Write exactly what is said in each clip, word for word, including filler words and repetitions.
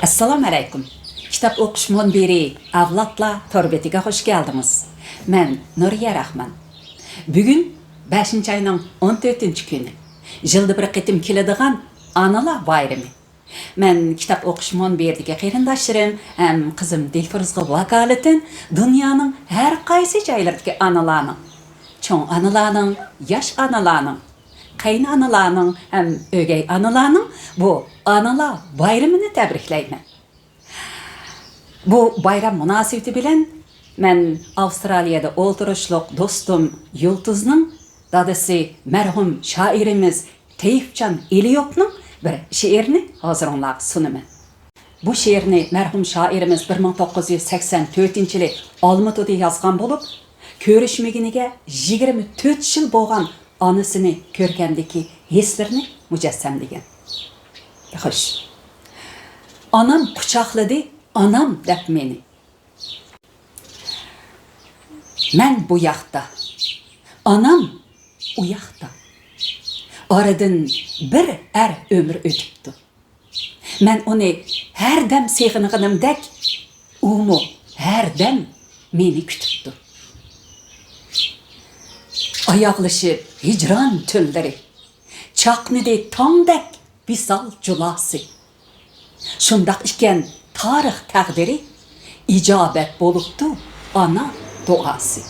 ئەسسالامۇ ئەلەيكۇم. كىتاب ئوقۇش مۇنبىرى ئەۋلادلار تور بېتىگە خۇش كەلدىڭىز. مەن نۇرىيە راخمان. بۈگۈن بەشىنچى ئاينىڭ ئون تۆتىنچى كۈنى. يىلدا بىر قېتىم كېلىدىغان ئانىلار بايرىمى. مەن كىتاب ئوقۇش مۇنبىرىدىكى قېرىنداشلىرىم ھەم قىزىم دىلفۇرۇزغا ۋاكالىتەن دۇنيانىڭ ھەر قايسى جايلىرىدىكى ئانىلارنىڭ، چوڭ ئانىلارنىڭ، ياش ئانىلارنىڭ، قېيىنئانىلارنىڭ ھەم ئۆگەي ئانىلارنىڭ بۇ ئانىلار بايرىمىنى تەبرىكلەيمەن. بۇ بايرام مۇناسىۋىتى بىلەن مەن ئاۋسترالىيەدە ئولتۇرۇشلۇق دوستۇم يۇلتۇزنىڭ دادىسى مەرھۇم شائىرىمىز تەيىپجان ئېلىيوفنىڭ بىر شېئىرىنى ھازىرىڭلارغا سۇنىمەن. بۇ شېئىرنى مەرھۇم شائىرىمىز بىر مىڭ توققۇز يۈز سەكسەن تۆتىنچى يىلى ئالمۇتىدا يازغان بولۇپ، كۆرۈشمىگىنىگە يىگىرمە تۆت يىل بولغان ئانىسىنى كۆرگەندىكى ھېسلىرىنى مۇجەسسەملىگەن. خوش. ئانام قۇچاقلىدى، ئانام دەپ مېنى. مەن بۇ ياقتا، ئانام ئۇ ياقتا. ئارىدىن بىر ئەر ئۆمرى ئۆتۈپتۇ. مەن ئۇنى ھەردەم سېغىنغىنىمدەك، ئۇمۇ ھەردەم مېنى كۈتۈپتۇ. ئاياغلىشىپ ھىجران تۈنلىرى، چاقنىدى تاڭدەك ۋىسال جۇلاسى. شۇنداق ئىكەن، تارىخ تەقدىرى، ئىجابەت بولۇپتۇ ئانا دۇئاسى.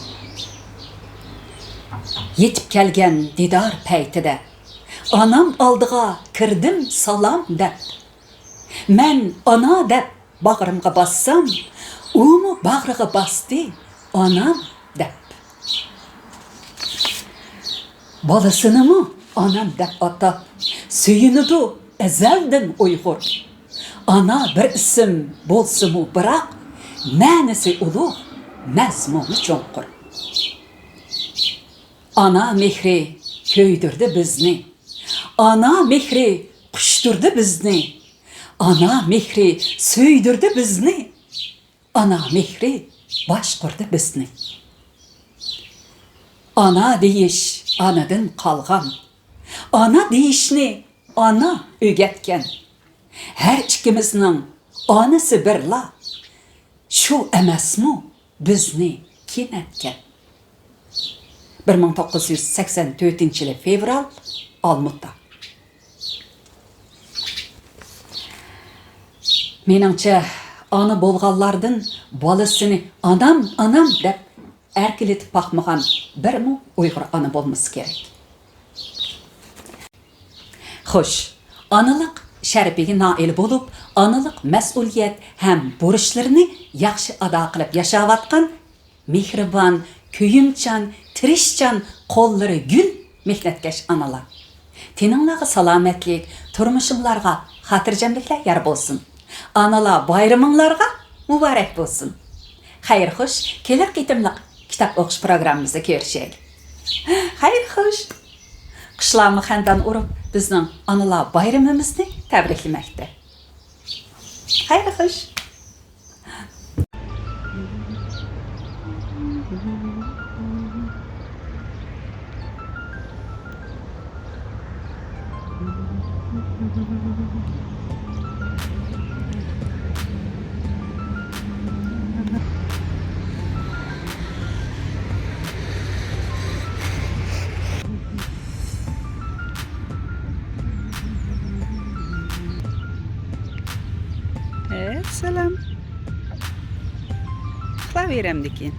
يېتىپ كەلگەن دىدار پەيتىدە، ئانام ئالدىغا كىردىم سالام دەپ. مەن ئانا دەپ باغرىمغا باسسام، ئۇمۇ باغرىغا باستى ئانام دەپ. بالىسىنىمۇ ئانام دەپ ئاتاپ، سۆيۈنىدۇ ئەزەلدىن ئۇيغۇر. ئانا بىر ئىسىم بولسىمۇ بىراق، مەنىسى ئۇلۇغ، مەزمۇنى چوڭقۇر. ئانا مېھرى كۆيدۈردى بىزنى. ئانا مېھرى قۇچتۇردى بىزنى. ئانا مېھرى سۆيدۈردى بىزنى. ئانا مېھرى باشقۇردى بىزنى. ئانا دېيىش ئانىدىن قالغان. ئانا دېيىشنى ئانا ئۆگەتكەن. ھەر ئىككىمىزنىڭ ئانىسى بىرلا. شۇ ئەمەسمۇ بىزنى كېڭەتكەن. بىر مىڭ توققۇز يۈز سەكسەن تۆتىنچى يىلى فېۋرال، ئالمۇتا. مېنىڭچە، ئانا بولغانلاردىن بالىسىنى ئانام، ئانام دەپ ئەركىلىتىپ باقمىغان بىرمۇ ئۇيغۇر ئانا بولمىسا كېرەك. خوش، ئانىلىق شەرىپىگە نائىل بولۇپ، ئانىلىق مەسئۇلىيەت ھەم بۇرچلىرىنى ياخشى ئادا قىلىپ ياشاۋاتقان مېھرىبان، كۆيۈمچان، تىرىشچان، قوللىرى گۈل مېھنەتكەش ئانىلار. تېنىڭلارغا سالامەتلىك، تۇرمۇشۇڭلارغا خاتىرجەملىكلەر يار بولسۇن. ئانىلار بايرىمىڭلارغا مۇبارەك بولسۇن. خەير خوش، كېلەر قېتىملىق كىتاب ئوقۇش پروگراممىمىزدا كۆرۈشەيلى. خەير خوش. قۇشلارمۇ خەندان ئۇرۇپ، بىزنىڭ ئانىلار بايرىمىمىزنى تەبرىكلىمەكتە. خەير خوش. ئەسسالام. ئۇخلاۋېرەمدىكىن.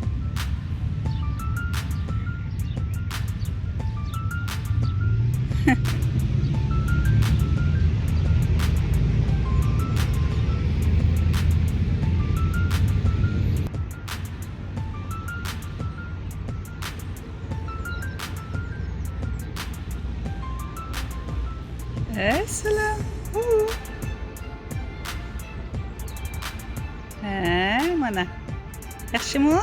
ئەسسالام. ھۇ. ھە، مانا. ياخشىمۇ؟